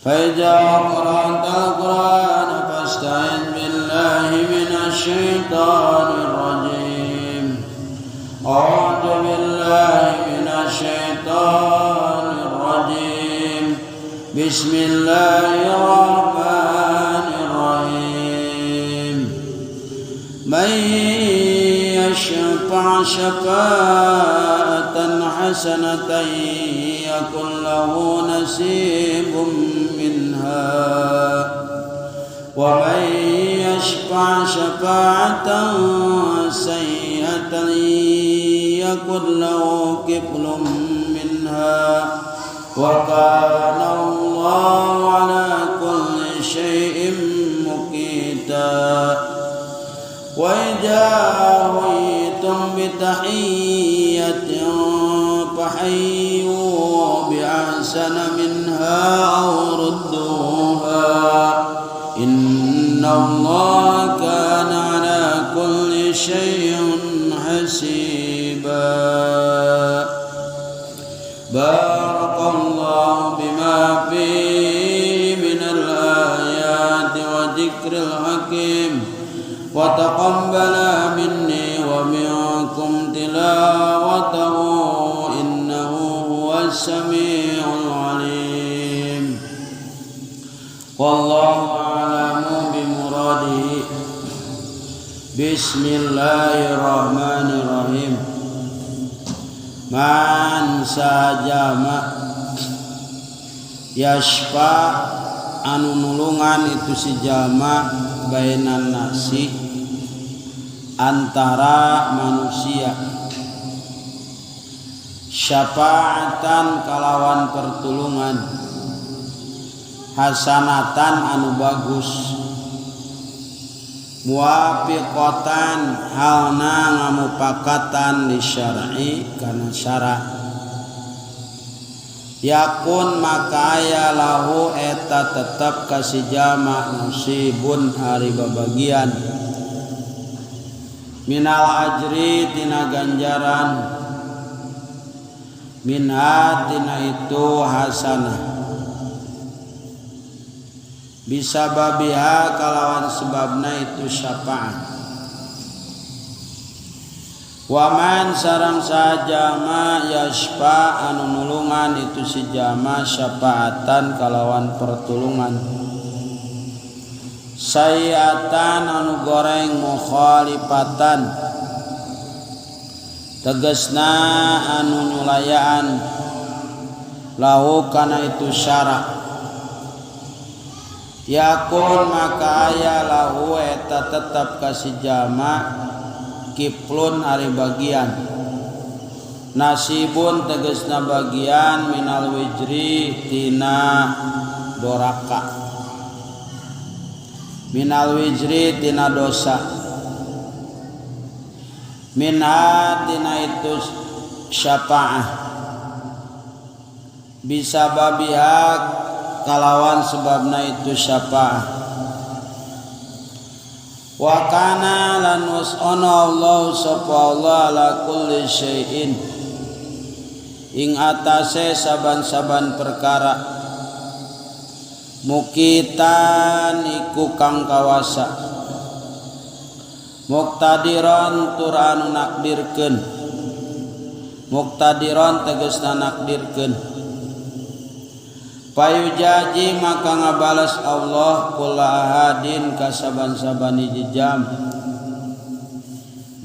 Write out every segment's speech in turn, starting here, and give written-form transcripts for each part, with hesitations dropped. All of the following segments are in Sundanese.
فإذا قرأت القرآن فاستعذ بالله من الشيطان الرجيم. أعوذ بالله من الشيطان الرجيم. بسم الله الرحمن الرحيم. من يشفع شفاعة حسنة يكن له نصيب منها، ومن يشفع شفاعة سيئة يكن له كفل منها، وكان الله على كل شيء مقيتا. وإذا حييتم بتحية فحيوا بأحسن منها أو ردوها، إن الله كان على كل شيء حسيبا. بارك الله بما فيه من الآيات وذكر الحكيم، وتقبل مني ومنكم تلاوته، إنه هو السميع العليم. والله أعلم بمراده. بسم الله الرحمن الرحيم. من saha jalma يشفع anu nulungan itu si jalma بين الناس antara manusia شفاعة kalawan pertulungan حسنة anu bagus موافقة halna ngamupakatan للشرع kana syara يكن maka aya له eta tetep ka si jalma نصيب ari babagian من الأجر tina ganjaran منها tina itu hasanah بسببها kalawan sebabna itu syafaat. ومن sareng saha jalma يشفع anu nulungan itu si jalma شفاعة kalawan pertulungan سيئة anu goreng مخالفة tegesna anu nyulayaan له kana itu syarak يكن maka aya له eta tetap ka si jalma كفل ari bagian نصيب tegesna bagian من الوزر tina doraka من الوزر tina dosa منها tina itu syafaah بسببها kalawan sebabna itu syafaah. وكان lan wis ana الله sapa Allah على كل شيء ing atase saban-saban perkara مقيتا iku kang kawasa مقتدرا tur anu nakdirkeun مقتدرا tegesna nakdirkeun. فيجازي maka ngabales Allah كل أحد ka saban-saban hiji jalma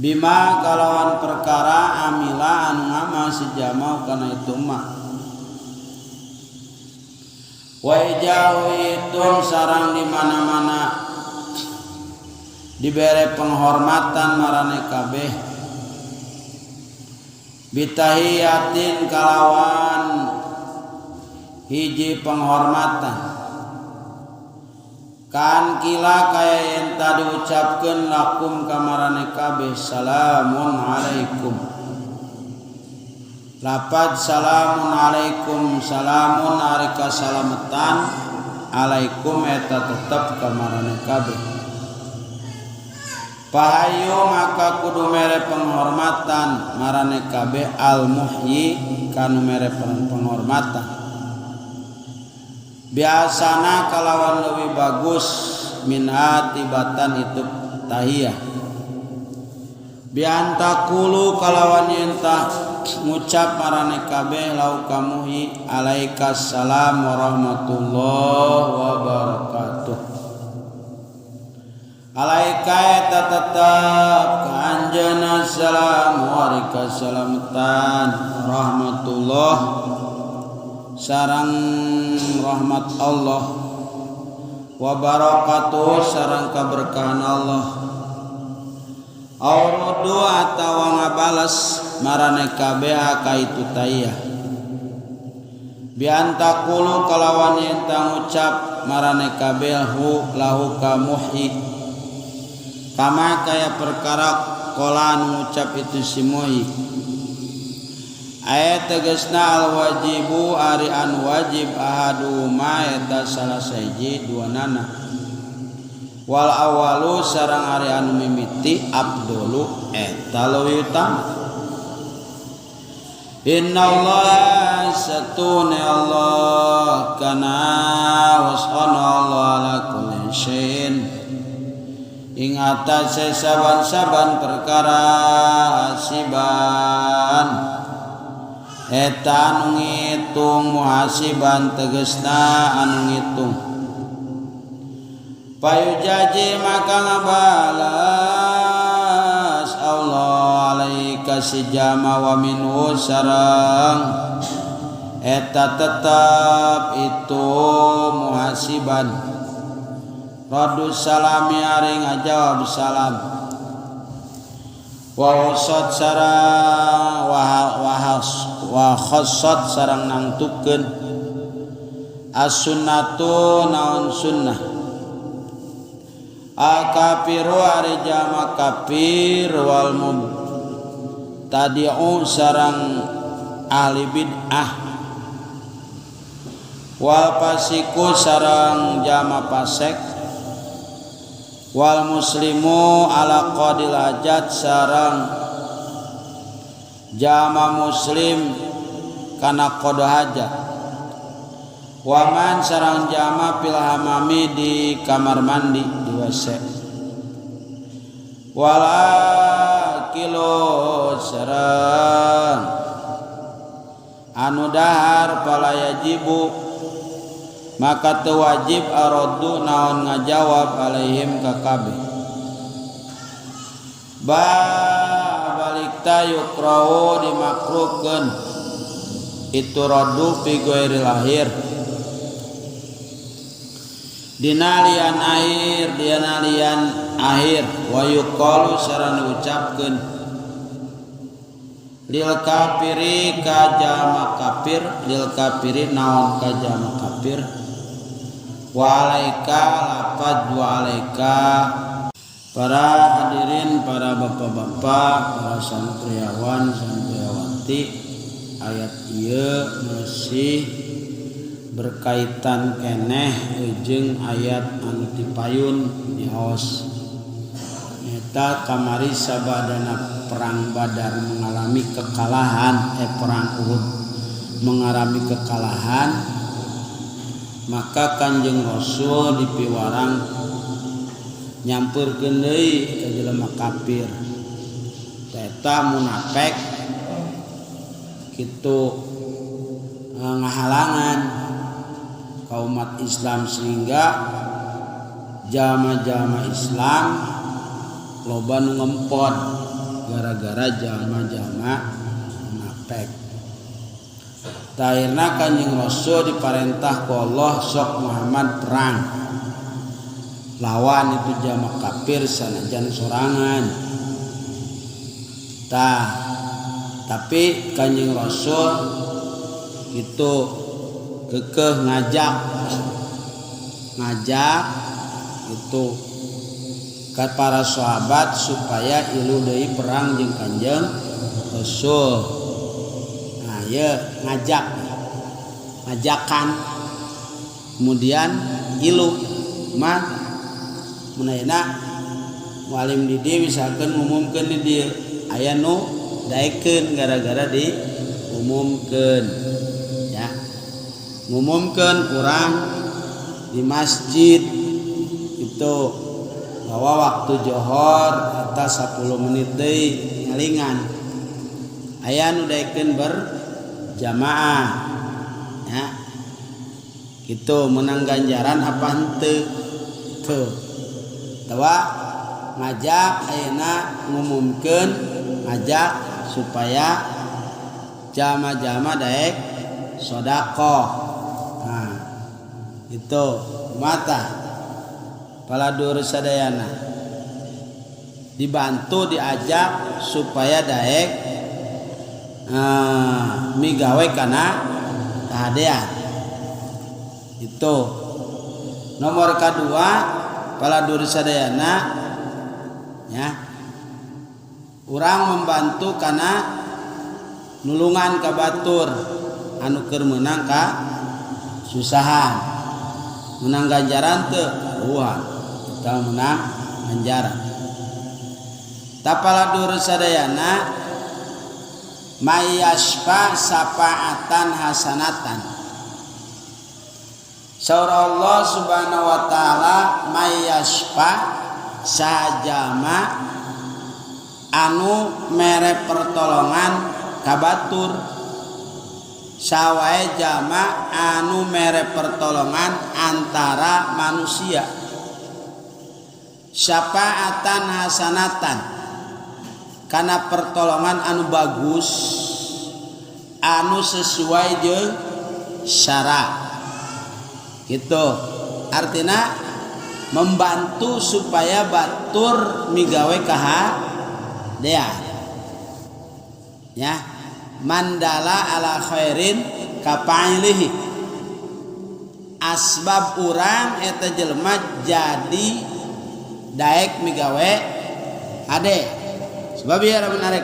بما kalawan perkara عمل anu ngamal si jalma kana itu ما. وإذا حييتم sareng di mana-mana dibere penghormatan marane kabeh بتحية kalawan hiji penghormatan كأن قيل kaya yen diucapkeun لكم ka marane kabeh سلام عليكم. Lapad سلام عليكم سلام ari kasalametan عليكم eta tetep ka marane kabeh. فحيوا maka kudu mere penghormatan marane kabeh المحيي kanu mere penghormatan. Biasana kalawan leuwih bagus minha tibatan itu tahiyah. Bi an taqulu kalawan yen tah ngucap maraneh kabeh lahu ka muhyi alaikas salam warahmatullah wabarakatuh. Alaika eta tetep ka anjeunna salam ari kasalametan rahmatullah sareng rahmat Allah wa barakatuh sareng kaberkahan Allah. Aw ruddu atawa ngabales maraneh kabeh ka itu tahiyah. Bi an taqulu kalawan yen tah ngucap maraneh kabeh hu lahu ka muhyi kama kaya perkara qala anu ngucap itu si muhyi. Ayat tegasna al wajibu ari anu wajib ahaduhuma eta salah sahiji dua nana. Wal awalu sareng ari anu mimiti afdalu eta leuwih utama. Innallaha satune Allah kana wasana Allah ala kulli syai'in ing atase saban-saban perkara hasiban eta anu ngitung muhasiban tegesna anu ngitung. Payujaji maka ngabalas Allah alaika si jama wa minhu sareng eta tetep itu muhasiban. Radus salami ari ngajawab salam. Wa wasat sareng wa khassat sareng nangtukeun as-sunnatu naon sunnah. Al-kafiru ari jama kafir wal mubtadi'u sareng ahli bid'ah wal fasiku sareng jama fasik wal muslimu ala qadil hajat sareng jama muslim kana qada hajat waman sareng jama fil hamami di kamar mandi di WC wala kilo sareng anu dahar fala yajibu maka teu wajib araddu naon ngajawab alaihim ka kabeh. Ba balik ta yukrahu dimakruhkeun itu raddu fi ghairi lahir dina lian air dina lian akhir wa yuqalu sareng diucapkeun lil kafiri ka jama kafir lil kafiri naon ka jama kafir wa alaika lafaz wa alaika. Para hadirin, para bapak-bapak, para santriawan santriawati, ayat ieu masih berkaitan keneh jeung ayat anu tipayun dihaos eta kamari sabadana perang Badar mengalami kekalahan, perang Uhud mengalami kekalahan, maka Kanjeng Rasul dipiwarang nyampeurkeun deui ka jelema kafir eta munafik kitu ngahalangan ka umat Islam sehingga jama-jama Islam loba nu ngempot gara-gara jama-jama munafik. Tairna Kanjeng Rasul diparentah ku Allah sok Muhammad perang lawan itu jama kafir sanajan sorangan. Tah tapi Kanjeng Rasul itu kekeh ngajak itu ke para sahabat supaya ilu deui perang jeung Kanjeng Rasul. Nah, ya ngajakan kemudian ilu mah mun ayeuna mualim di dieu misalkan ngumumkeun di dieu aya nu daekeun gara-gara diumumkeun ya ngumumkeun kurang Di masjid itu bahwa waktu johor atas 10 menit deui ngalingan aya nu daekeun berjamaah ya gitu, menang ganjaran apa henteu tuh. Tawa ngajak ayeuna ngumumkeun ngajak supaya jama-jama daek sedekah. Nah itu mata paladur sadayana dibantu diajak supaya daek migawe kana kahadean. Itu nomor kedua paladur sadayana ya, urang membantu kana nulungan ka batur anu keur meunang ka susahan, menang ganjaran teu karuhan kita menang ganjaran. Tapaladur sadayana mayaspa sapaatan hasanatan. Saur Allah Subhanahu wa taala mayaspa sajama anu mere pertolongan ka batur, sawae jama anu mere pertolongan antara manusia, syafaatan hasanatan kana pertolongan anu bagus anu sesuai jeung syara gitu. Artinya membantu supaya batur migawe kahadean ya, mandala ala khairin kafailihi, asbab urang eta jelema jadi daek migawe hade. Sebab ieu menarik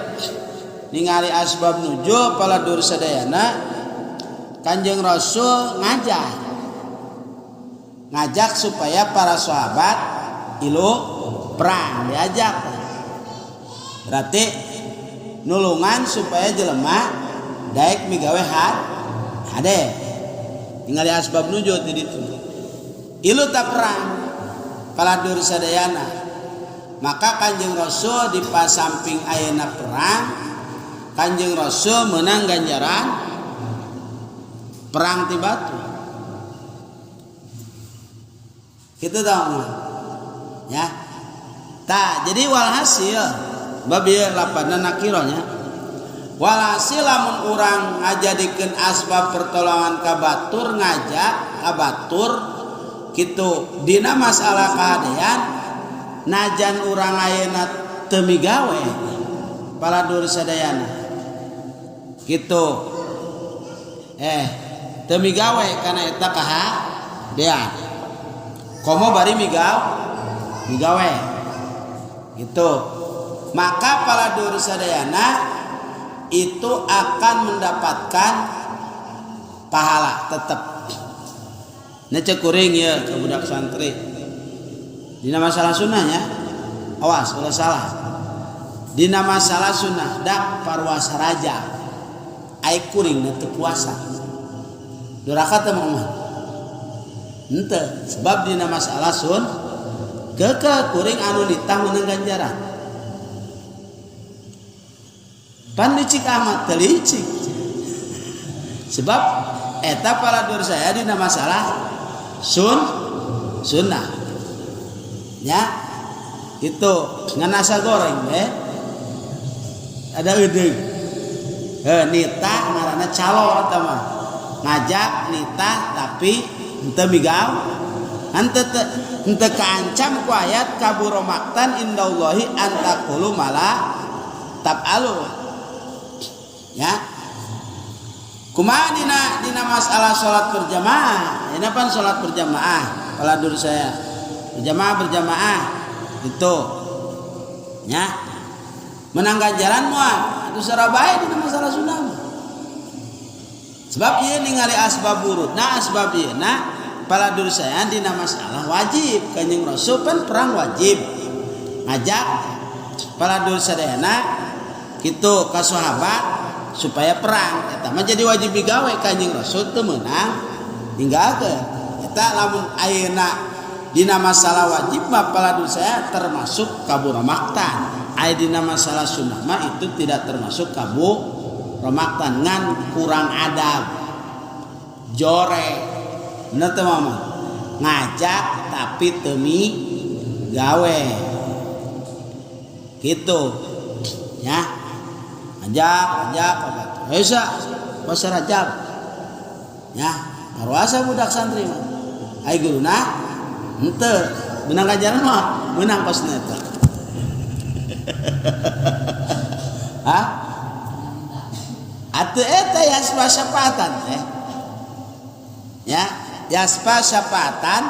ningali asbab nuju paladur sadayana Kanjeng Rasul ngajak supaya para sahabat ilu perang diajak, berarti nulungan supaya jelema daek migawe hade. Ningali asbab nuju ti ditu ilu ta perang paladur sadayana. Maka Kanjeng Rasul di pasamping ayeuna perang, Kanjeng Rasul menang ganjaran perang ti batu kitu tah ya. Tah jadi walhasil bab ieu lapanna nakiranya walhasil lamun urang ngajadikeun asbab pertolongan ka batur, ngajak ka batur kitu dina masalah kahadean najan urang ayeuna teu migawe paladur sadayana kitu teu migawe kana eta kahadean komo bari migawe gitu, maka paladur sadayana itu akan mendapatkan pahala tetep. Nah cek kuring ya ke budak santri dina masalah sunnahnya, awas ulah salah dina masalah sunnah dak parwasa raja ai kuring teu puasa duraka teh mah henteu, sebab dina masalah sun keke kuring anu nitah meunang ganjaran. Pan licik amat teu licik, sebab eta paladur saya dina masalah sunnah ya itu ngan asa goreng ada eudeung nita ngaranna calo eta mah ngajak nita tapi henteu migaw henteu kaancam ku ayat kabura maktan indallahi antaqulu mala tab'alu ya. Kumaha dina masalah salat berjamaah? Ini pan salat berjamaah paladur saya berjamaah itu ya menang ganjaran moal itu secara baik dina masalah sunnah. Sebab ieu ningali asbab buruk. Nah asbab ieu na paladur saya dina masalah wajib Kanjeng Rasul pan perang wajib ngajak paladur sadayana kitu ka sahabat supaya perang eta mah jadi wajib digawe Kanjeng Rasul teu meunang ninggalkeun. Eta lamun ayeuna dina masalah wajib mah paladu saya termasuk kabura maktan. Aya dina masalah sunnah mah itu tidak termasuk kabura maktan, ngan kurang adab. Jore. Bener teu mama? Ngajak tapi teu gawe. Gitu. Ya. Ngajak, ngajak ka batur. Hese puasa Rajab. Ya, baruasa budak santri mah. Ai guruna henteu meunang ganjaran mah meunang pasna eta. Hah? Atuh eta yaspa syafaatan teh. Ya, yaspa syafaatan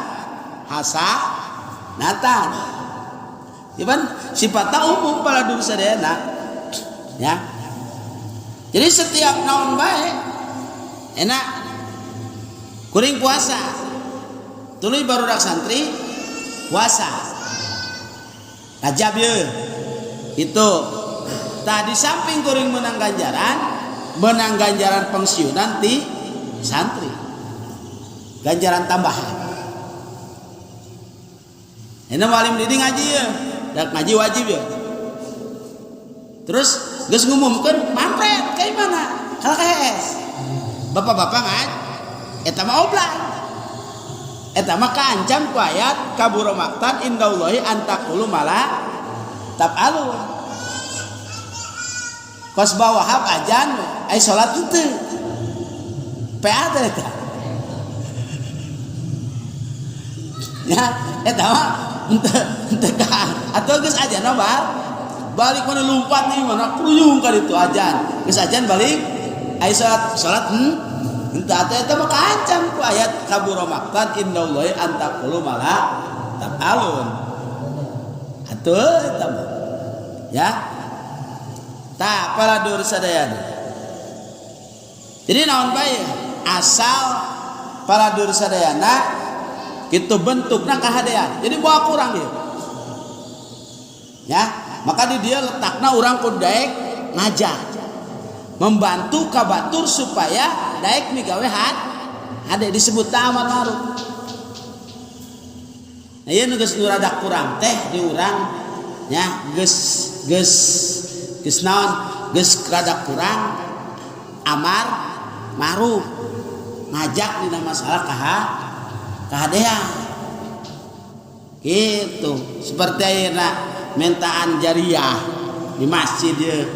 hasanatan. Iban sifatna umum pala sadayana. Ya. Jadi setiap naon bae enak kuring puasa. Tuluy barudak santri puasa. Rajab ye. Itu. Tah di samping kuring menang ganjaran pensiunan ti santri. Ganjaran tambahan. Ini muallim di ngaji ya, dak ngaji wajib ya. Terus geus ngumumkeun mampret kayak mana? Kalau KHS. Bapak-bapak ngaj, eta mah oblan. Eta mah kaancam ku ayat kabura maktan indallahi antaqulu mala taf'alun. Kos bawahab ajan ai salat henteu. PA teh eta. Ya, eta mah henteu ka atuh geus ajan mah balik mana lompat nih mana kruyung ka ditu ajan. Geus ajan balik ai salat salat henteu atuh eta mah kaancam ku ayat kabura maktan innallahi antaqulu mala taf'alun. Atuh eta mah. Ya. Tah para dur sadayana. Jadi naon bae asal para dur sadayana kitu bentukna kahadean. Jadi moal kurang ieu. Ya, maka di dia letakna urang kudu daek ngajak. Membantu ka batur supaya daek migawe hade disebut amar ma'ruf. Nah, ieu nu geus nu rada kurang teh di urang nya geus geus geus naon geus rada kurang amar ma'ruf ngajak dina masalah kahadean gitu. Seperti ayeuna mintaan jariah di masjid ieu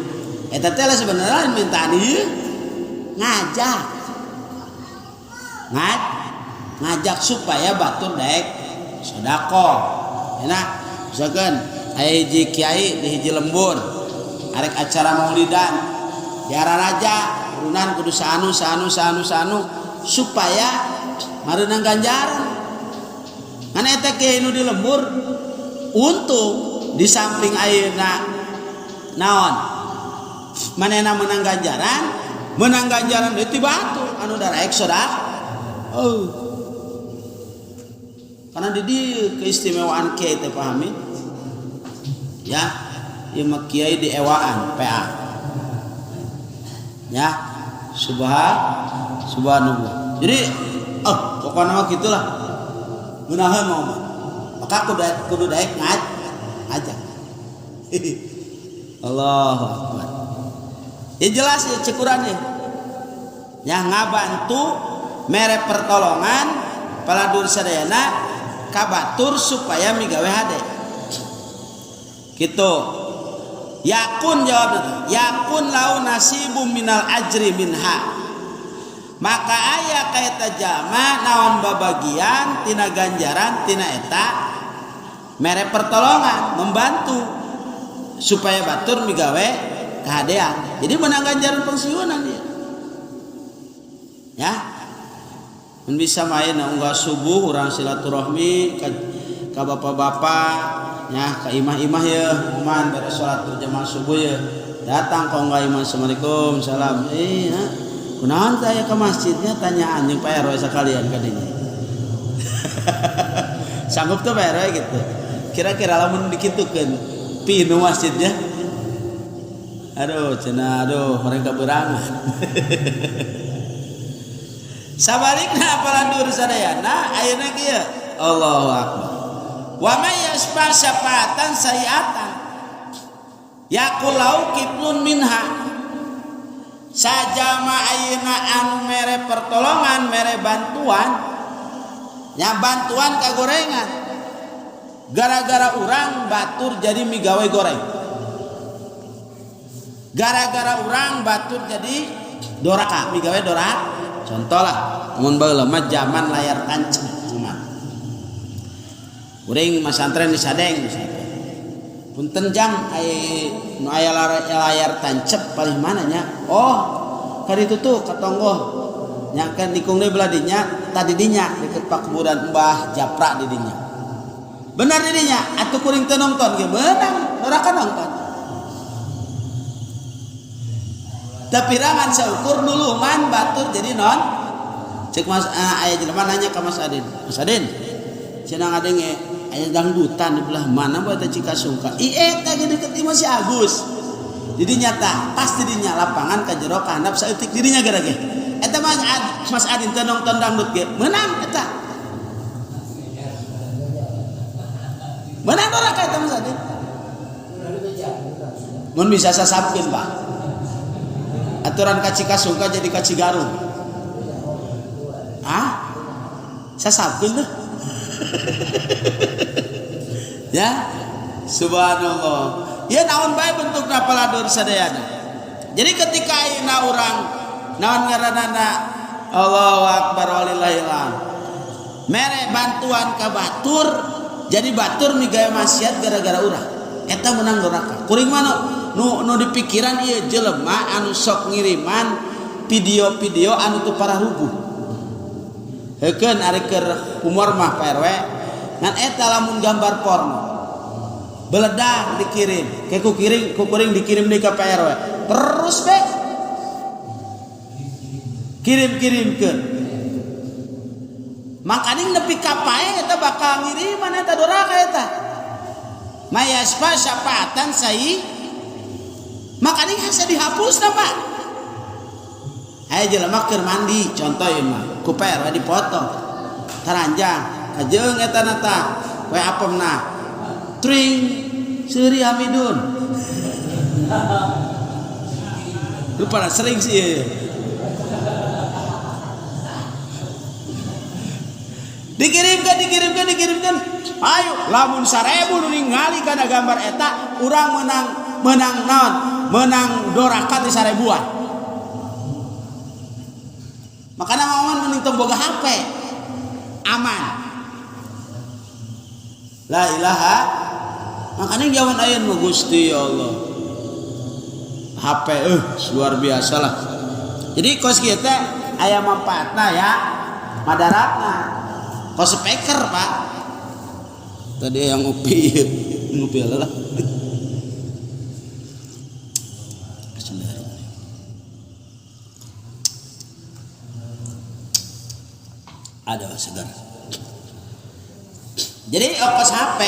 eta teh sebenarnya mintaan ieu ngajak ngajak supaya batur daek sedekah. Enak misalkan aya hiji kiai di hiji lembur arek acara maulidan di Araraja urunan kudu saanu saanu saanu saanu supaya mareunang ganjaran. Ngan eta kiai nu di lembur untung di samping ayeuna naon manehna menang ganjaran deui ti batur anu daraek sedekah. Oh. Karena di dieu keistimewaan kiai teh pahami. Ya, ieu mah kiai di ewaan PA. Ya, subhanallah. Jadi, oh, pokoknya mah gitulah. Ngeunaheun mah mah. Maka kudu daek ngajak. Allahu akbar. Ya jelas ya cekurannya. Ya ngabantu mere pertolongan paladur sadayana kabatur supaya migawe hade. Gitu. Yakun jawabnya. Yakun lau nasibu minal ajri minha. Maka aya kaeta jalma naon babagian tina ganjaran tina eta mere pertolongan membantu supaya batur migawe kahadean. Jadi menang ganjaran pensiunan dia. Ya. Mun bisa main unggah subuh urang silaturahmi ka bapak-bapak ya ka imah-imah ya man beres salat berjamaah subuh ya datang ka unggah imah assalamualaikum salam ha kunaon teh aya ka masjidnya tanyaan jeung Pak RW sakalian ka dinya. Sanggup tuh Pak RW gitu. Kira-kira lamun dikitukeun pinu masjidnya. Aduh cenah aduh mereka berangan. Sabalikna paladur sadayana ayeuna kieu. Allahu akbar. Wa may yasfa syafaatan sayiatan yaqulau kiflun minha. Sajama ayeuna anu mere pertolongan, mere bantuan, nya bantuan ka gorengan. Gara-gara urang batur jadi migawe goreng. Gara-gara urang batur jadi doraka, migawe doraka. Contoh lah, mun baheula mah zaman layar tancap cuman. Kuring masantren di Sadeng misalkan. Punten jang ai nu aya layar tancap palih mana nya? Oh, kaditu tuh ka tonggoh. Nya kan nikung deui belah dinya, tadi dinya deket pakuburan Mbah Japra di dinya. Benar di dinya, atuh kuring teu nongton ge beunang, doraka nongton. Tepirangan seukur nulungan batur jadi non. Cek Mas aya jelema nanya ka Mas Adin. Mas Adin, cenah ngadenge aya dangdutan di belah mana bae teh Cikasungka. Ieu eta ge deket imah si Agus. Jadi nyata pas didinya lapangan ka jero ka handap saeutik dirinya gara ge. Eta Mas Adin teh nongton dangdut ge meunang eta. Meunang doraka eta Mas Adin. Mun bisa sasapkeun Pak. Aturan ka Cikasungka jadi ka Cigarung. Ah? Sasapkeun tuh. Ya, subhanallah. Ya naon bae bentukna paladur sadayana. Jadi ketika ayeuna urang naon ngaranana Allahu akbar walillahil hamd. Mere bantuan ka batur jadi batur migawe maksiat gara-gara urang. Eta menang doraka. Kuring mah nu dipikiran ieu jelema anu sok ngiriman video-video anu teu pararuguh. Heukeun ari keur humor mah Pak RW. Ngan eta lamun gambar porno beledah dikirim, ke kukuring dikirim deui ka Pak RW. Terus be kirim-kirimkeun. Makaning nepi ka pae eta bakal ngiriman eta doraka eta. Mayasfa syafaatan sai. Makaning hese dihapusna Pak. Aya jelema keur mandi contoh ieu mah ku Pak RW dipoto. Taranjang kajeung eta na tah koe apemna. Tring seuri Hamidun. Lupa lah sering sih ieu. Dikirimkan, dikirimkan, dikirimkan. Ayo, lamun 1000 nu ningali kana gambar eta, urang menang naon? Menang doraka di 1000-an. Makana maman mending tong boga HP. Aman. La ilaha. Makanya jaman ayeuna mah Gusti ya Allah. HP luar biasa lah. Jadi kos kieu teh aya manfaatna ya, madaratna. Kos speaker, Pak. Tadi yang ngopi, ngopi lah. Ada segar. Jadi ongkos HP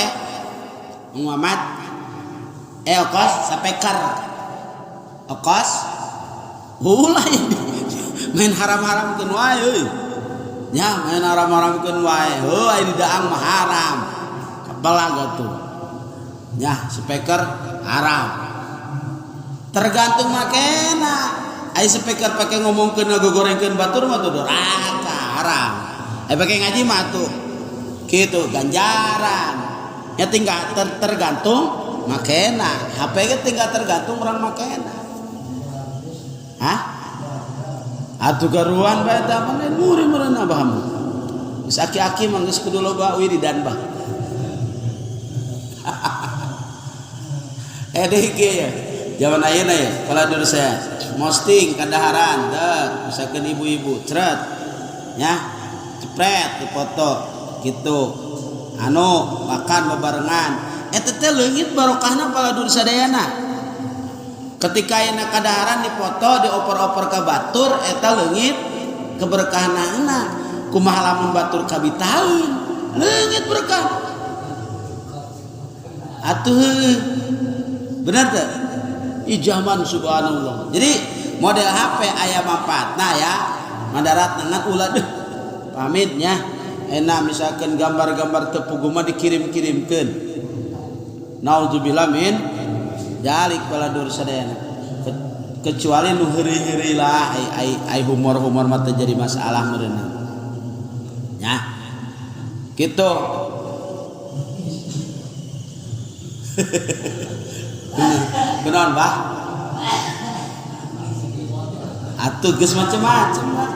Muhammad ongkos speaker. Ongkos ulah main haram-haramkeun wae euy. Ya main haram-haramkeun wae. Heuh aya di daang mah haram. Kabelag atuh. Ya speaker haram. Tergantung makena. Aya speaker pake ngomongkeun ngagogorengkeun batur mah tuh doraka haram. Aya pake ngaji mah tuh kitu ganjaran. Ya tinggal tergantung makena. HP ge tinggal tergantung urang makena. Hah? Atuh garuan bae tah mah muri meureun abahmu. Geus aki-aki mah geus kudu loba wiridan bah. Deui kieu ya. Zaman ayeuna ya, paladur saya posting kadaharan dek, misalkan ibu-ibu cret ya, cepret dipoto gitu. Anu makan bebarengan. Eta teh leungit barokahna paladur sadayana. Ketika ayeuna kadaharan dipoto dioper-oper ka batur eta leungit keberkahanana. Kumaha lamun batur kabitaeun leungit berkah. Atuh bener teh? Ih zaman subhanallah. Jadi model HP aya manfaatna ya, Madarat ngan ulah deh. Pamit nya. Enak misalkan gambar-gambar teu puguh mah dikirim-kirimkeun. Naudzubillah min jalik baladur sadayana. Kecuali nu heureuy-heureuy lah ai ai ai humor-humor mah teu jadi masalah meureunna. Ya. Gitu. Kunaon bah? Atuh geus macem-macem lah.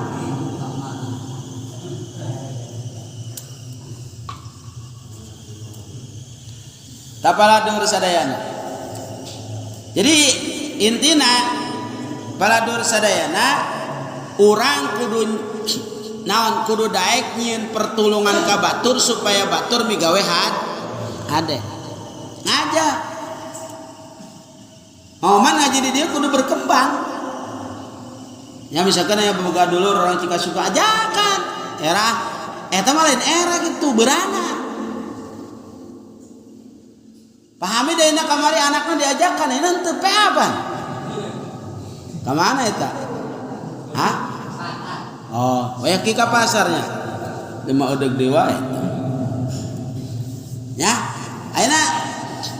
Tapaladur sadayana. Jadi intina baladur sadayana urang kudu naon kudu daek nyieun pertulungan ka batur supaya batur migawe had hade. Ngajak. Momen ngaji di dia kudu berkembang. Ya misalkan aya boga dulur orang Cikasuka ajakan era eta mah lain era gitu berana. Pahami deh kamari anaknya diajakan ini teu apa? Ka mana eta? Hah? Oh, waya ki ka pasarnya. Lima udeg dewa eta. Ya, ayeuna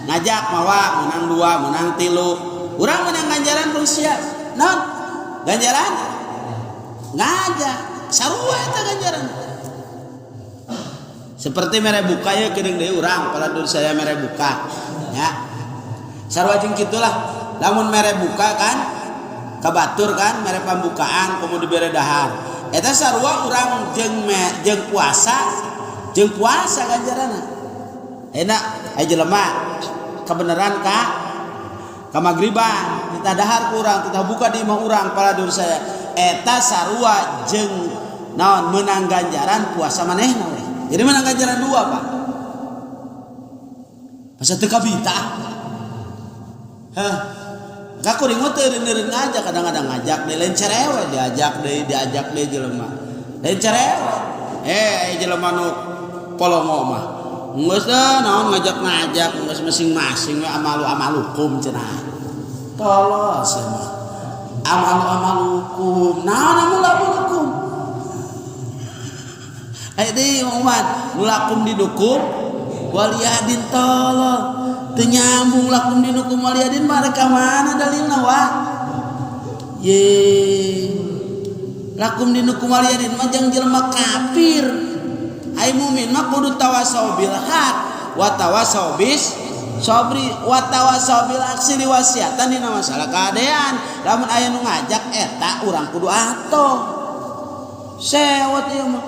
ngajak mawa menang dua, menang tilu. Urang menang ganjaran Rusia. Non? Ganjaran? Ngajak. Sarua eta ganjaran. Seperti mere buka ya geuning deui urang, paladur saya mere buka. Ya. Sarua jeung kitulah. Lamun mere buka kan ka batur kan mere pambukaan komo dibere dahar. Eta sarua urang jeung jeung puasa ganjaranna. Enak aya jelema kebenaran ka ka magriban titah dahar ku urang, titah buka di imah urang paladur saya. Eta sarua jeung naon meunang ganjaran puasa manehna we. Jadi menang ganjaran dua, Pak. Masa teu kabita. Hah. Ka kuring mah teu eureun-eureun ngajak, kadang-kadang ngajak deui lain cerewe diajak deui jelema. Lain cerewe. Eh jelema nu polongo mah. Geus da naon ngajak-ngajak geus masing-masing we amalu-amalukum cenah. Tolos mah. Amalu-amalukum. Naon amalu-amalukum? Ayo deui Muhammad, nu lakum didukum waliyadin tolol. Teu nyambung lakum dinukum waliyadin mah rek ka mana dalilna wa? Ye. Lakum dinukum waliyadin mah jang jelema kafir. Ai mukmin mah kudu tawasau bil haq wa tawasau bis sabri wa tawasau bil aksi liwasiatan dina masalah kadean. Lamun aya nu ngajak eta urang kudu atoh. Sewot ieu mah.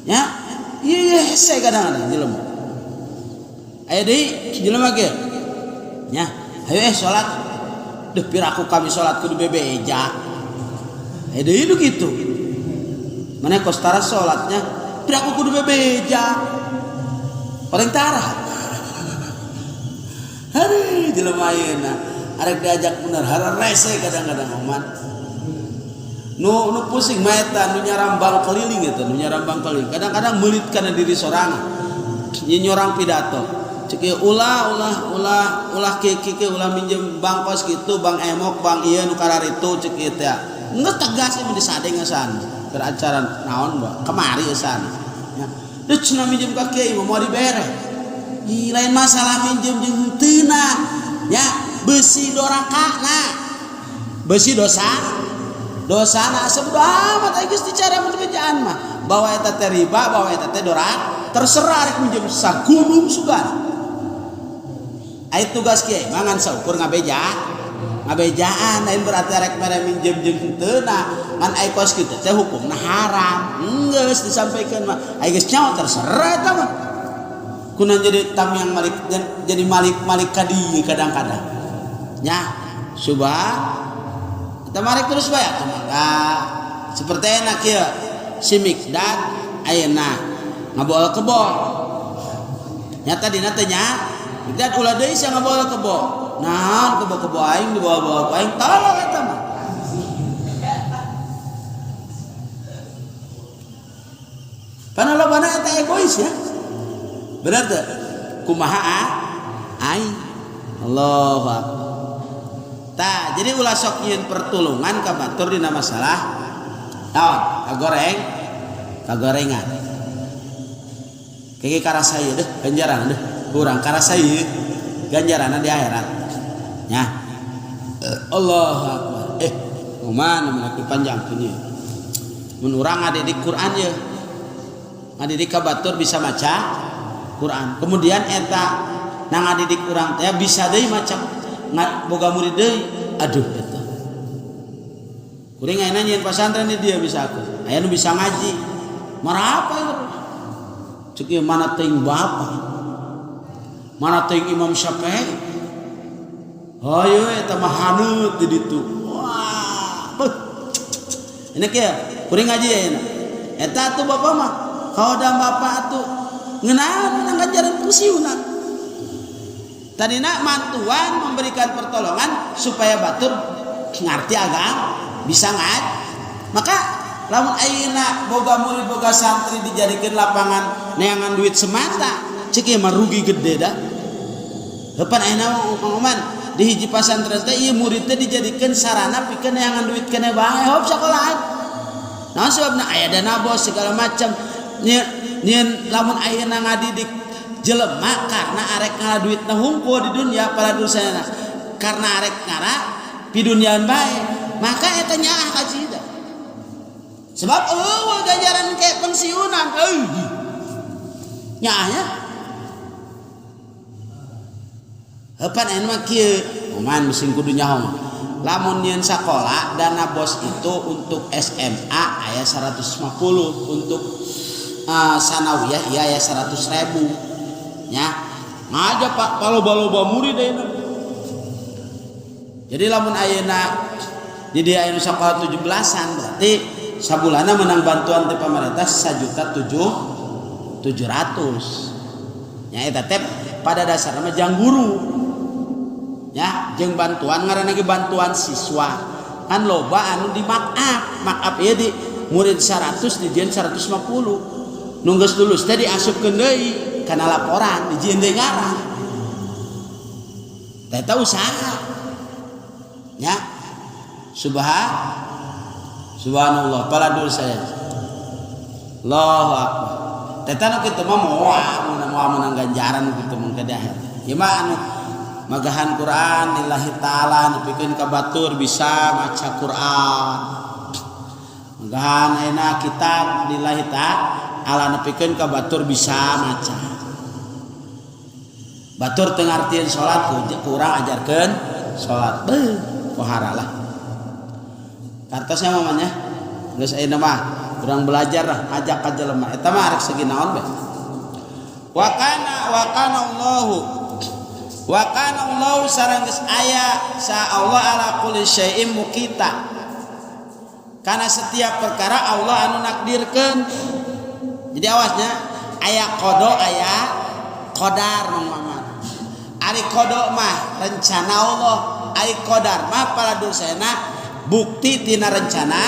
Ya, iya hese kadang-kadang jelema. Aya deui jelema ge. Nya, hayu salat. Duh piraku kami salat kudu bebeja. Aya deui nu kitu. Mana kos tara salatnya, piraku kudu bebeja. Paling tara. Hari jelema ayeuna arek diajak bener hararese kadang-kadang oman. Nu nu pusing mah eta nu nyarambang keliling eta nu nyarambang keliling. Kadang-kadang meulit kana diri sorangan. Nyorang pidato. Cek ieu ulah ulah ulah ulah kieu kieu ulah minjem bangkos kitu bang emok bang ieu nu kararitu cek ieu teh. Geus tegas ieu disade ngesan. Keur acara naon ba kemari eusan. Ya. Deui cenah minjem ka kiai mah moal dibere. Ih lain masalah minjem jeung henteuna. Ya, besi dorakana. Besi dosa. Dosana asa bodo amat ai geus dicara mun bejaan mah. Bawa eta teh riba, bawa eta teh dorak, terserah rek minjem sagunung sugan. Ai tugas kiai mah ngan saukur ngabeja. Ngabejaan lain berarti rek mere minjem jeung henteuna, ngan ai kos kitu teh hukumna haram. Geus disampaikan mah, ai geus nyawa terserah eta mah. Kunan jadi tamyang malik jadi malik-malik ka dieu kadang-kadang. Nya, subah kita marek terus bae atuh mangga. Seperti enak ya si Mikdad ayeuna ngaboal kebo. Nyata dina teh nya Mikdad ulah deui sia ngaboal kebo. Naon kebo-kebo aing dibawa-bawa ku aing tolong eta mah. Pana lobana eta egois ya. Bener teu? Kumaha aing? Allahu akbar. Tah, jadi ulah sok nyieun pertulungan ka batur dina masalah Naon? Kagoreng, kagorengan. Kiki karasa ieu deh ganjaran deh. Kurang karasa ieu ganjaranna di akhirat. Nya. Allahu akbar. Kumaha mun panjang ieu. Mun urang ngadidik Quran ye. Ngadidik ka batur bisa maca Quran. Kemudian eta na ngadidik urang teh bisa deui maca boga murid deui. Aduh eta. Kuring ayeuna nyieun pasantren di dia bisa aku. Aya nu bisa ngaji. Marapa terus. Cek ieu mana teuing bapa. Mana teuing Imam Syafi'i. Hayu eta mah haneut di ditu. Wah, beuh. Ini kieu, kuring ngaji ayeuna. Eta atuh bapak mah khodam bapak atuh ngeunaan menang ganjaran pensiunan. Tadina mantuan memberikan pertolongan supaya batur ngarti agama, bisa ngaji. Maka lamun ayeuna boga murid boga santri dijadikan lapangan neangan duit semata, cek ieu mah rugi gede dah. Heupan ayeuna mah di hiji pasantren teh ieu murid teh dijadikan sarana pikeun neangan duit keneh bae hop sekolahan. Naon sebabna aya dana bos segala macam. Nyieun lamun ayeuna ngadidik jelema karena arek ngala duitna hungkul di dunia pada dosana. Karena arek ngara piduniaan bae, maka eta nyaah ka cida. Sebab eueuh ganjaran kayak pensiunan euy. Nyaahnya. Heupan ayeuna mah kieu, kumaha mesin kudu nyaho. Lamun nyieun sakola dana bos itu untuk SMA aya 150, untuk sanawiyah iya aya 100.000. Nya ngaja Pak paloba-loba murid ayeuna. Jadi lamun ayeuna di dia aya sakola 17-an berarti sabulanna menang bantuan ti pemerintah sajuta tujuh tujuh ratus. Nya eta teh pada dasarna mah jang guru. Ya, jeung bantuan ngaranna ge bantuan siswa. Kan loba anu di mark up, mark up ieu di murid 100 dijieun 150. Nu geus lulus teh diasupkeun deui kana laporan dijieun deui ngarang. Eta usaha. Ya. Subhanallah, paladul saya. Allahu akbar. Teta nu kitu mah moal meunang ganjaran kitu mun ka di akhir. Ieu mah anu magahan Quran lillahi taala nepikeun ka batur bisa maca Quran. Magahan ayeuna kitab lillahi taala nepikeun ka batur bisa maca. Batur teu ngartieun salat ku urang ajarkeun salat. Beuh, pohara lah. Kartosnya mamanya geus ayeuna mah urang belajar lah ngajak ka jelema eta mah arek segi naon bae. Wa kana Allahu wa kana Allahu sareng geus aya sa Allah ala kulli syai'in muqita. Karena setiap perkara Allah anu nakdirkeun. Jadi awasnya aya qada aya qadar Mang Maman. Ari qada mah rencana Allah, ari qadar mah paladusena bukti tina rencana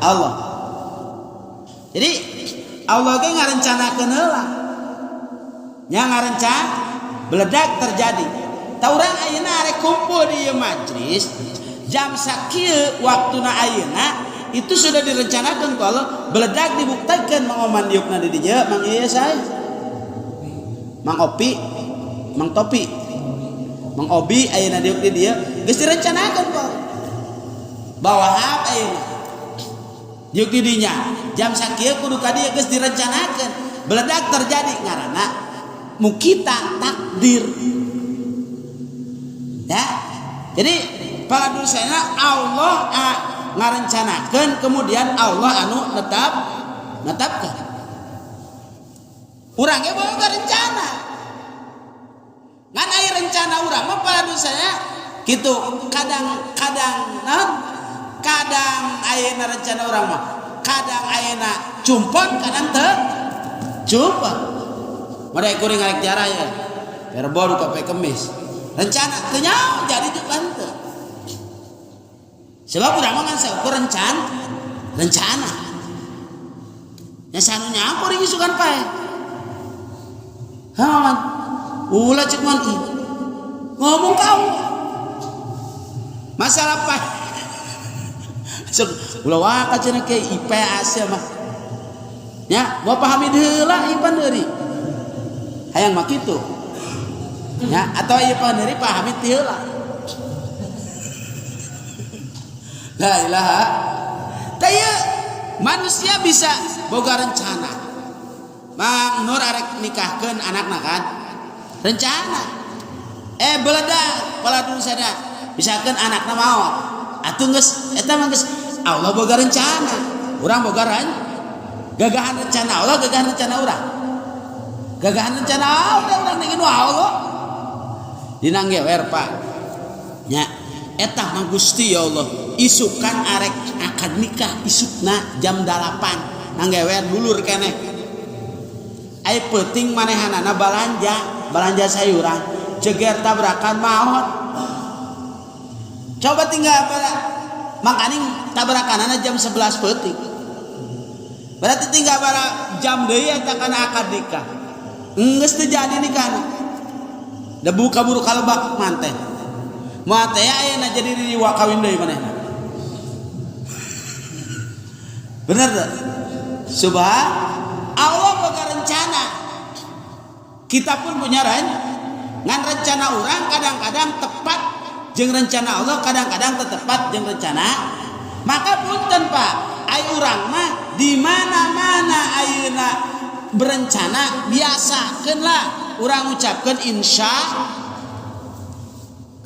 Allah. Jadi Allah ge ngarencanakeun heula. Nya ngarencana beledak terjadi. Ta urang ayeuna arek kumpul di ieu majlis jam sakieu waktuna ayeuna itu sudah direncanakan kalau beledak dibuktikan Mang Oman diukna di dieu Mang ieu sae. Mang Opi, Mang Topi, Mang Obi ayeuna diuk di dieu geus direncanakan kok. Bawa hap ayeuna. Diuk di dinya jam sakieu kudu ka dieu geus direncanakeun. Beledak terjadi ngaranna mukita takdir. Ya. Jadi para dosana Allah ngarencanakeun kemudian Allah anu netapkeun. Urang ge boga rencana. Ngan aya rencana urang mah para dosana kitu kadang-kadang naon? Kadang ayeuna rencana urang mah, kadang ayeuna cumpon kadang teu cumpon. Mereka kuring arek jarah ya. Rebo duka poe Kemis. Rencana teu nyaho jadi teu teu. Sebab urang mah ngan saukur rencana. Nya sanu nyaho kuring isukan pae. Ha man. Ulah cek man ih. Ngomong kau. Masalah pae. Sok ulah waka cenah ke IPA sia mah. Nya, Bapak Hamid heula ieu pandeuri. Hayang mah kitu. Nya, atau ieu pandeuri Pak Hamid ti heula. La ilaha. Tah ieu manusia bisa boga rencana. Mang Nur arek nikahkeun anakna kan? Rencana. Beledak pola dulu misalkan anakna maot. Atuh geus eta mah geus Allah boga rencana. Urang boga gagahan rencana Allah, gagahan rencana urang. Gagahan rencana Allah urang ningin Allah. Dina gewer Pak. Nya eta mah Gusti ya Allah. Isukan arek akad nikah isukna jam 8 nanggewer dulur keneh. Ai peuting manehanana balanja, balanja sayuran, jeger tabrakan maot. Coba tinggal bara makaning tabrakanana jam 11 peuting. Berarti tinggal bara jam deui eta kana akad nikah. Geus teu jadi nikahna. Da buka buru kalebak manten. Moal teh ayeuna jadi riwa kawin deui manehna. Bener teu? Subhan Allah boga rencana. Kita pun punya rencana. Ngan rencana orang kadang-kadang tepat jeung rencana Allah, kadang-kadang tepat jeung rencana. Maka punten Pak, ai urang mah di mana-mana ayeuna berencana biasakeun lah urang ucapkeun insya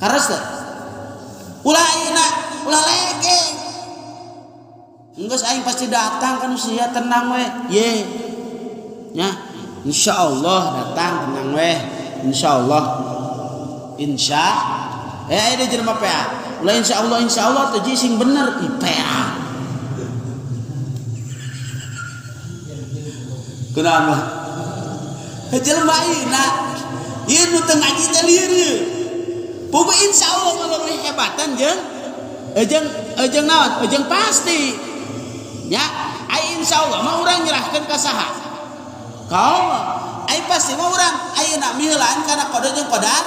kares teu? Ulah ayeuna ulah legeng. Geus aing pasti datang kan sia tenang we. Ye. Nya, insyaallah datang tenang we. Insyaallah. Insya aya deui jelema PA. Ulah insyaallah teh sing bener IPA. Kunaon mah? Jelema ayeuna ieu nu teu ngaji teh lieur ieu. Puguh insyaallah mah leuwih hebatan jeung jeung naon? Jeung pasti. Nya, ai insyaallah mah urang nyerahkeun ka saha? Ka Allah. Ai pasti mah urang ayeuna miheulaan kana qada jeung qadar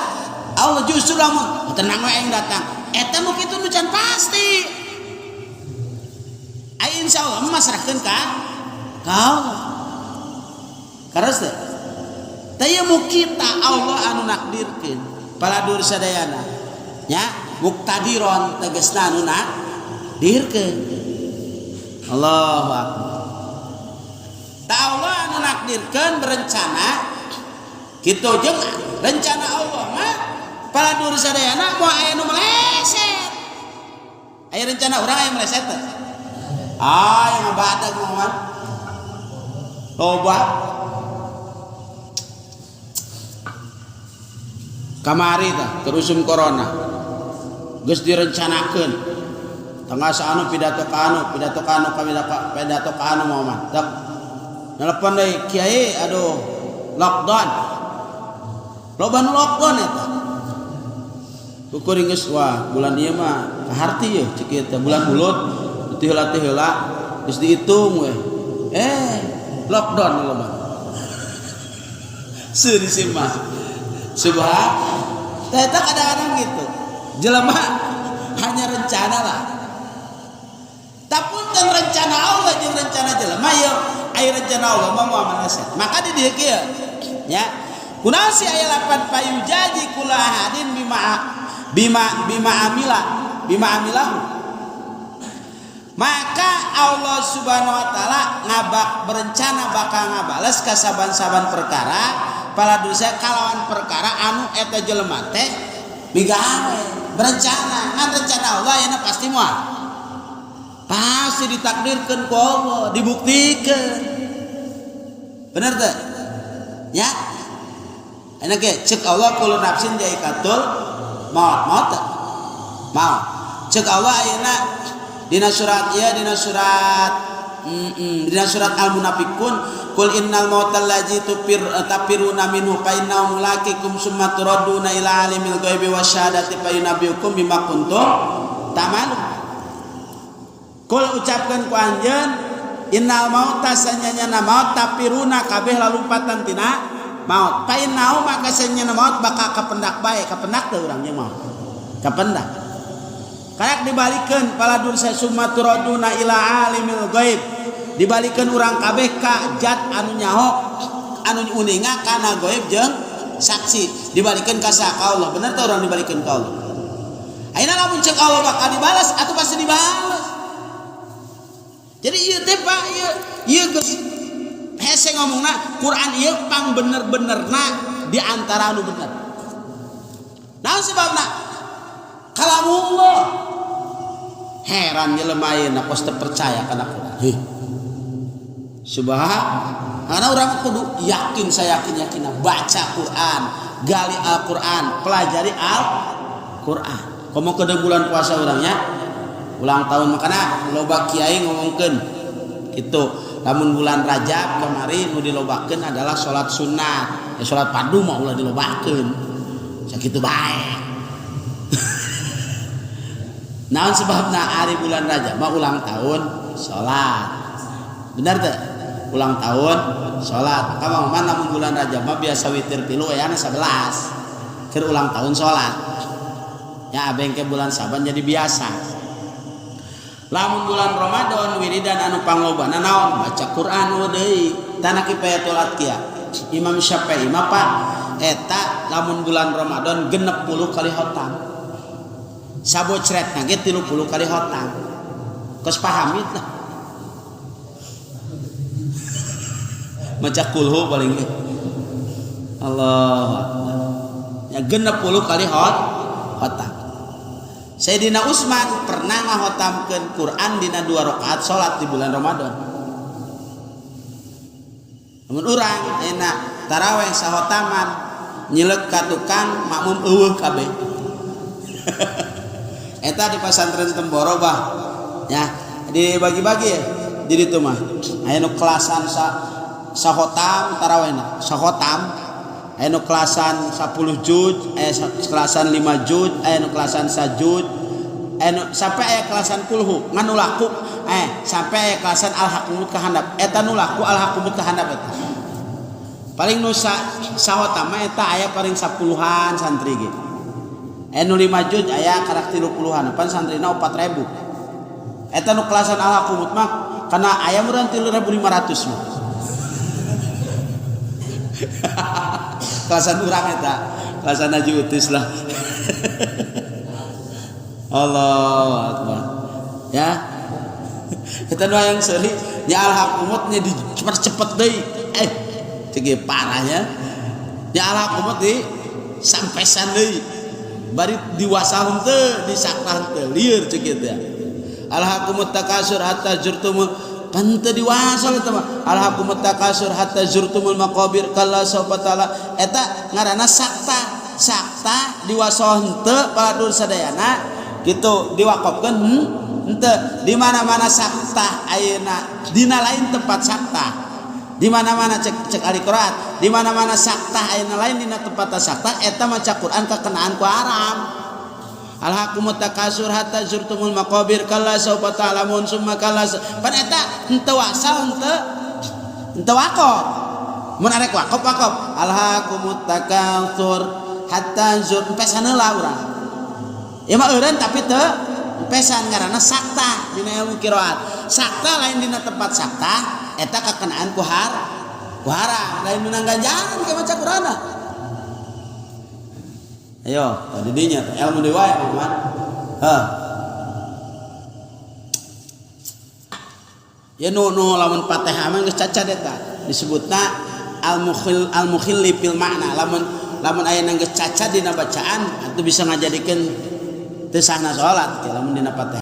Allah justru lamun tenang we aing datang. Eta nu kitu nu can pasti. Ai insyaallah mah masrahkeun ka Allah. Kares teh? Tah ieu mu kita Allah anu nakdirkeun paladur sadayana. Nya, muktadiron tegasna anu nakdirkeun. Allahu akbar. Ta Allah anu nakdirkeun berencana kitu jeung rencana Allah mah paladur sadayana moal aya nu meleset. Aya rencana urang aya meleset teh? Ah, yang ngabadag mah. Loba. Kamari tah kerusum corona. Geus direncanakeun. Tanggal saanu pidato ka anu, pidato ka anu, pidato ka anu mah mah. Tak. Nelpon deui kiai aduh lockdown. Loba nu lockdown eta. Kukuring geus wah bulan ieu mah kaharti yeuh cek ieu teh bulan bulut teu heula teu heula geus dihitung we. Lockdown loba. Seuri sih mah. Subhan. Eta kadang-kadang gitu. Jelema hanya rencana lah. Tapunten rencana Allah jeung rencana jelema yeuh aya rencana Allah mah moal meleset. Maka di dieu kieu nya. Kunaon sih aya lapan payujaji kula ahadin bima bima bima amila bima amilahu. Maka Allah Subhanahu wa taala ngabak berencana bakal ngabales ka saban-saban perkara pala dosa kalawan perkara anu eta jelema teh migawe berencana. Ngan rencana Allah ayeuna pasti moal pasti ditakdirkeun ku Allah, dibuktikeun. Bener teh? Ya. Enak ge cek Allah kullu nafsin zaikatul maut. Maut teh? Maut. Cek Allah ayeuna dina surat ieu dina surat dina surat Al-Munafiqun qul innal mautal ladzi tapiruna minhu fa innahu mulaqikum summa turadduna ila alimil ghaibi wasyahadati fayunabbiukum bima kuntum ta'malun. Kul ucapkeun ku anjeun innal mauta sanyana maut tapiruna kabeh lalumpatan tina maut fa innahu maka sanyana maut bakal kapendak bae kapendak teh urang jeung maut kapendak Karak dibalikeun paladur summa turaduna ila alimil ghaib. Dibalikeun urang kabeh ka zat anu nyaho anu uninga kana ghaib jeung saksi. Dibalikeun ka saha? Allah. Bener teh urang dibalikeun ka Allah? Ayeuna lamun ceuk Allah bakal dibalas atuh pasti dibalas. Jadi ieu teh Pak, ieu ieu geus hese ngomongna Quran ieu pang bener-benerna di antara anu bener. Naon sebabna? Kalamullah. Heran jelema ayeuna kos teu percaya kana Quran. Heh. Subhan, karena orang kudu yakin, saya yakin yakin baca Quran, gali Al-Quran, pelajari Al-Quran. Komo ke bulan puasa orangnya ulang tahun, makanya loba kiai ngomongkeun gitu. Lamun bulan Rajab kemarin nu dilobakeun adalah salat sunat. Ya salat fardu mah ulah dilobakeun. Sakitu bae. Naon sebabna ari bulan Rajab mah ulang tahun salat. Benar teu? Ulang tahun salat. Maka Mang Maman lamun bulan Rajab mah biasa witir 3 ayana 11. Keur ulang tahun salat. Ya abeng ke bulan Saban jadi biasa. Lamun bulan Ramadan wiridan anu panglobana naon? Baca Quran deui. Tanah Kifayatul Atqiya. Imam Syafi'i mah Pak eta lamun bulan Ramadan 60 kali khotam. Sabocretna ge 30 kali khotam. Geus paham lah. Maca kulhu paling ge. Allahu Akbar. Ya 60 kali khotam. Sayyidina Utsman pernah ngahotamkeun Quran dina 2 rakaat salat di bulan Ramadan. Lamun urang enak taraweh sahotaman nyilek ka tukang makmum eueuh kabeh. Eta di pesantren Temboro bah. Ya, dibagi-bagi ya. Jadi itu mah aya nu kelasan sahotam tarawehna, sahotam aya nu kelasan 10 juz, aya kelasan 5 juz, aya nu kelasan 1 juz, aya nu sampai aya kelasan kulhu ngan nu laku, sampai aya kelasan al-hakumut ka handap. Eta nu laku al-hakumut ka handap eta. Paling nu sahotam mah eta aya paling 10-an santri ge. Aya nu 5 juz aya karak 30-an, pan santrina 4000. Eta nu kelasan al-hakumut mah kana aya meureun 3500 mah. Kelasan urang eta, kelasan Haji Utis lah. Allahu Akbar. Ya. Kita nu hayang seuri nya al-hakumut nya di cepet-cepet deui. Cek parahnya. Nya al-hakumut di sampesan deui. Bari diwasahun teu, disakrah teu, lieur cek kieu teh. Al-hakumut takasur hatta zurtumul pan teu diwasal eta mah. Al-hakumut takasur hatta zurtumul maqabir kalla sawfa ta'ala. Eta ngaranna sakta. Sakta diwasal henteu paladur sadayana gitu diwakofkeun henteu. Di mana-mana sakta ayeuna dina lain tempat sakta. Di mana-mana cek cek ahli qiraat, di mana-mana sakta ayeuna lain dina tempat sakta eta maca Quran kakenaan ku haram. Alhaqumut takasur hatta zurtumul maqabir kalla sawfa ta'lamun summa kalla pan eta henteu wasal henteu wakof. Mun arek wakof wakof alhaqumut takasur hatta zur pesan heula urang. Ya mah eureun tapi teu pesan ngaranna sakta dina ilmu qiraat. Sakta lain dina tempat sakta eta kakenaan ku haram lain menang ganjaran ke maca Quran. Ayo, tadi dinya ilmu deui wae Muhammad. Heh. Ya nu lamun Fatihah mah geus cacat eta. Disebutna al-mukhil al-mukhilli fil makna. Lamun aya geus cacat dina bacaan atuh bisa ngajadikeun teu sahna salat lamun dina Fatihah.